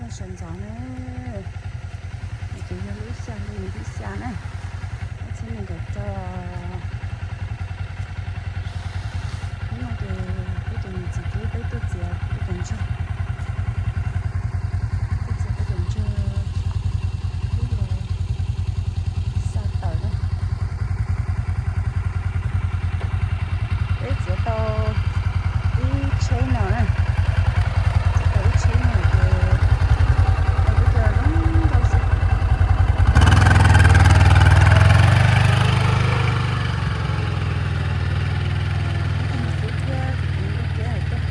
Sawv ntxov na, ces yog lub xya hli ib xya na, ob txhiab nees nkaum rau. Hnub no ces peb cov niam txiv tub peb tuaj txiav peb cov ntsuag, tuaj txiav peb cov ntsuag, peb yuav xa tawm na. Peb txiav tau ib tsheb no na, txiav tau ib tsheb no ces tau peb cov zoo nkauj xwb. Thiab kuv nkauj kiab hais tias pab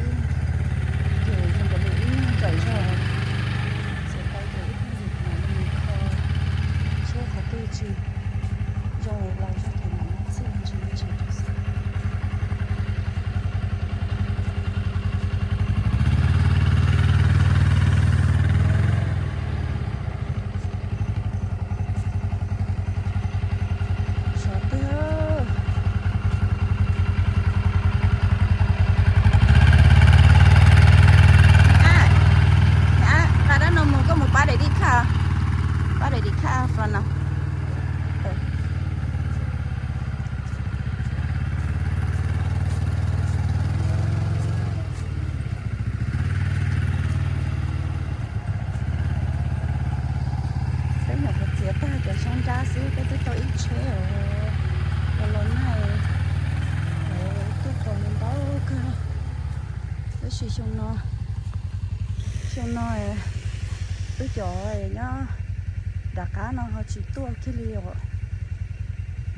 ib, ces zoo nkaus li ib nyuag nrawm zog, txiav tau ces ib pliag mus kho seb qhov twg tsis zoo los zog ces mam txhij ntsis ntsis rau xwb. Sov tiag. Nqa dab no mus, koj mus pab daim di khaj, pab daim di khaj from no. Peb nyuam qhuav txiav tag cov xyoob nrab xwb, peb twb tau ib tsheb os. Los los nag, tuaj qos ntau kawg. Tab sis xyoo no, xyoo no wb cov nyob nram qab no ho tsis tuaj kiag li os.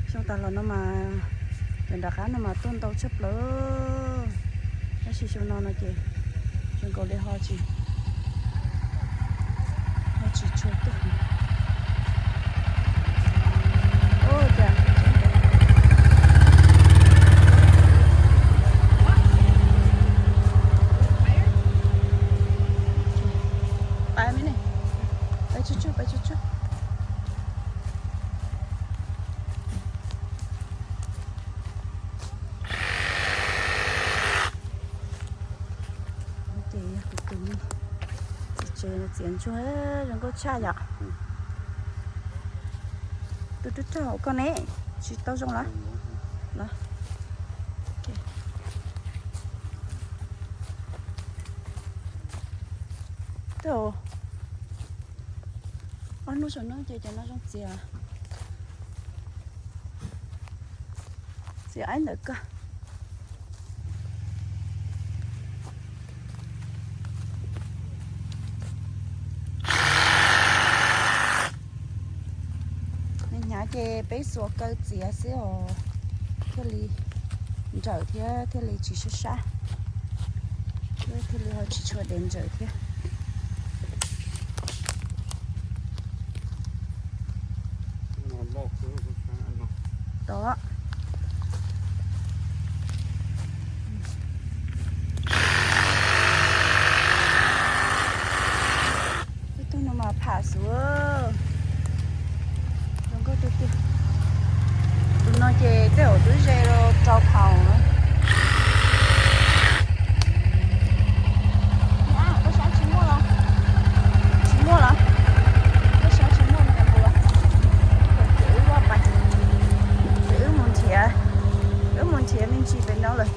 Xyoo tas los no mas cov nram qab no mas tuaj ntau tshaj plaws, tab sis xyoo no no ces zoo nkaus li ho tsis, ho tsis tshua tuaj. Ua cas pais me ne, pais tsuag tsuag, pais tsuag tsuag. Ces yog kuv tus me txiv tsev txiav ntsuag zoo nkauj tshaj yom. Tus rub rog hauv koj ne, tsis tau zoo lawm. Los, ok. Tau ob hnub saum no ces cov no zoo txias, txias aib ntawm koj. Hnyav ces peb xuas kaw txiav xwb os, thiaj li nrawm thiab thiaj li tsis sab sab, thiaj li ho tsis tshua dev nrawm thiab. Tod. Ib tug no mas pham xwb, zoo nkauj tiag tiag. Tus no ces tej zaum twb ze rau phaum na. Koj sab tsis muaj los? Tsis muaj los? Koj sab tsis muaj li cas mus los? Ces wb vaj pais, ces wb mus nrhiav, wb mus nrhiav me ntsis pem no lawm.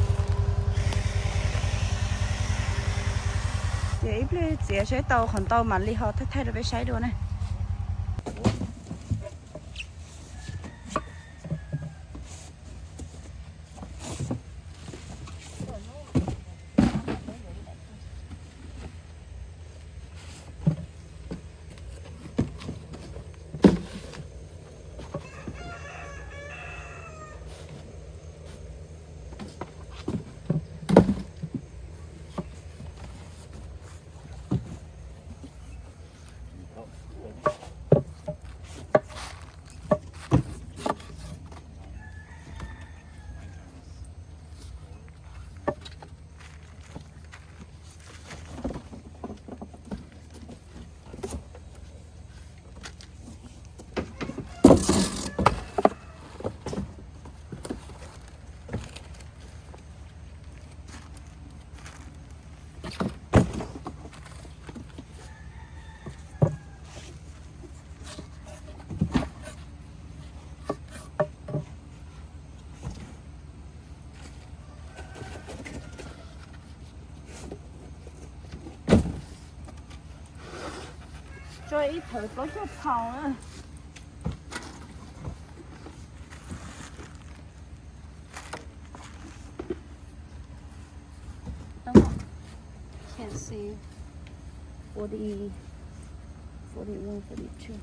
Ces ib pliag txiav saib tau qhov ntau mam li ho thaij thaij rau peb saib dua na. Tso ib thawv plaub caug pound na. Can't see. Forty, forty-one, forty-two.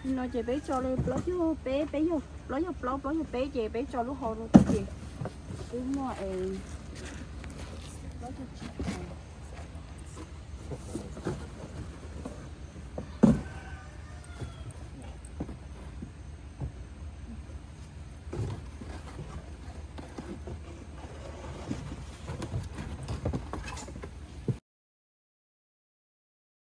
No ces peb tso li plaub caug peb, peb yog plaub caug plaub, plaub caug peb ces peb tso lub hau rau ces twb muaj es plaub caug tsib pound.